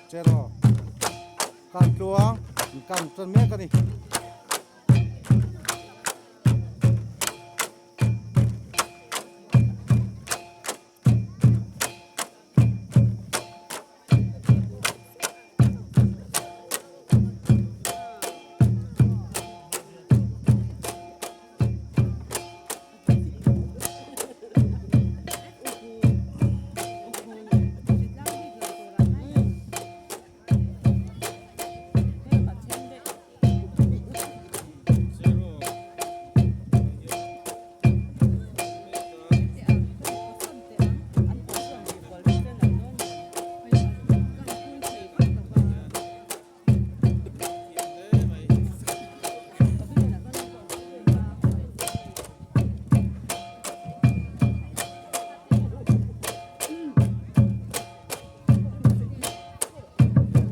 Cheraw kan tluang an kan tan mek a ni.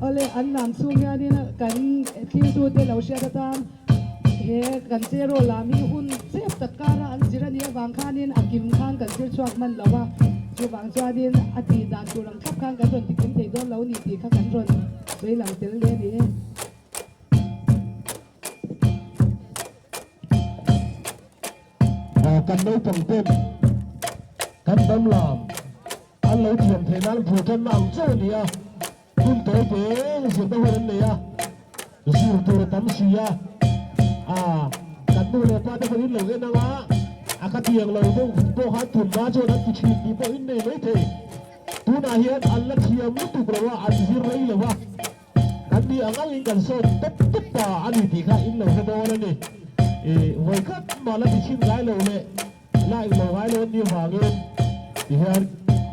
Awle an lam chhung hianin kan thiltute lo hriat atan he kan cheraw lam hi hun chep tak kara an zir a nih avang khanin a kim khan kan zir chhuak hman lo a, chuvang chuanin a tih dan tur ang thlap khan kan rawn ti kim thei dawn lo ni tih kha kan rawn sawi lang tel hle a ni e. Kan naupang ten kan dam lam an lo thiam theih nan phur tanna ang chauh a ni a, hun tawi te zirna hun an nei a, zir tur a tam si a, kan nu leh pa te pawhin lo en ang a, a ka tiang lo deuh pawh khan thunna chuan an ti thin tih pawh in nei maithei. Tunah hian an la thiam lutuk lo a, an zir rei lo a. Kan ni ang angin kan sawt tawp tawp ta a ni tih kha in lo hre dawn a ni. I vawi khat mah la ti chhin ngai lo leh la eng lo ngai lo an nih avangin ti hian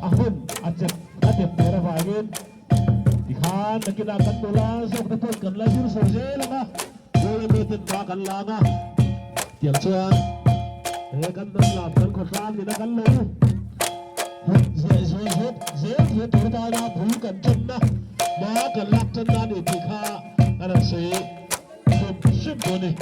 a hun a chep a tep ter avangin ti khan nakinah kan nula zawk te pawh kan la zir sawi zel ang a, Gola mi ten hma kan la ang a, tiang chuan he kan hnam lam kan khawtlang nena kan lo hut zeh zeh zet zel thei tur atana bul kan tanna hma kan lak tanna a ni tih kha a rawn sawi hrim hrim dawn a ni.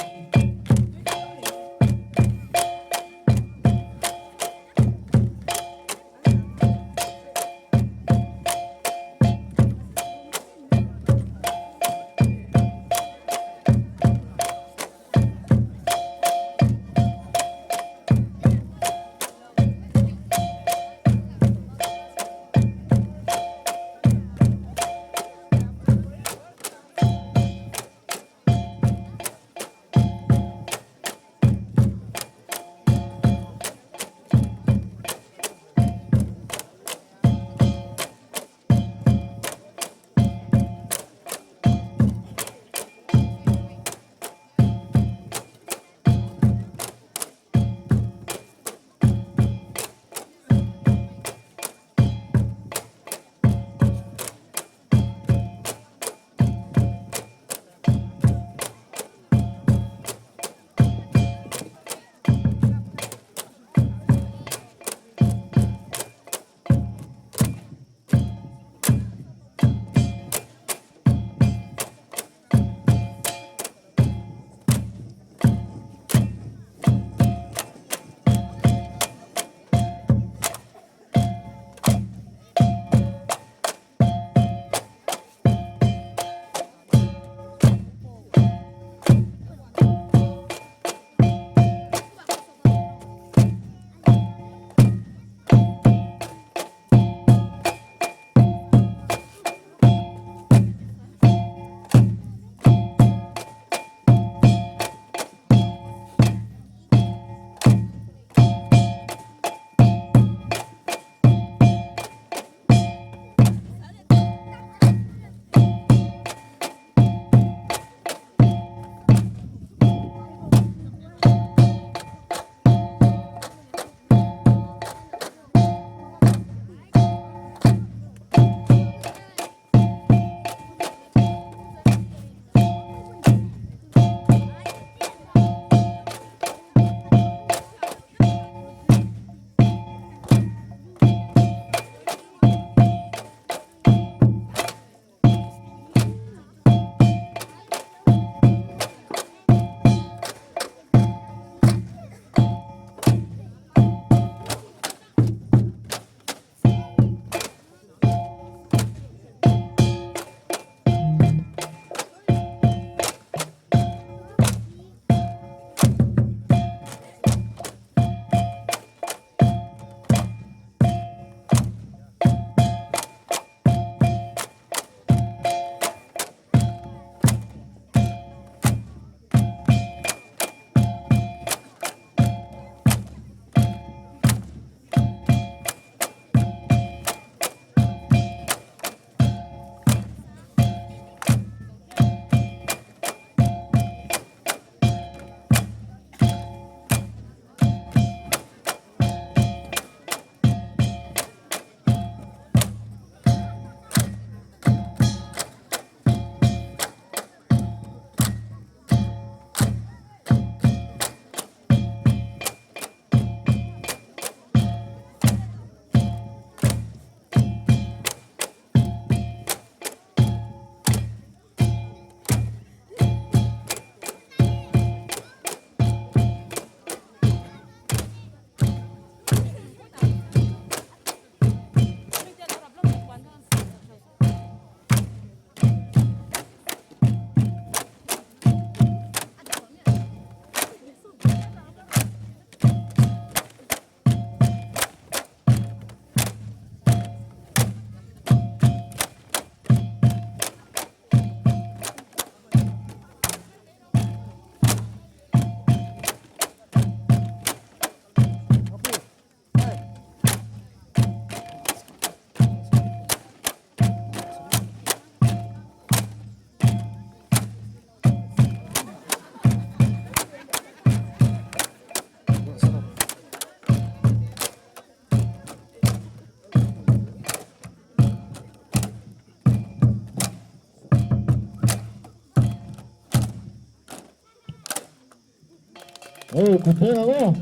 Hei kut beng ang aw.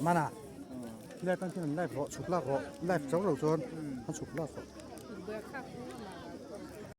Mana khilai tan khian an live rawh chhuk lak rawh live chauh lo chuan an chhuk lak rawh.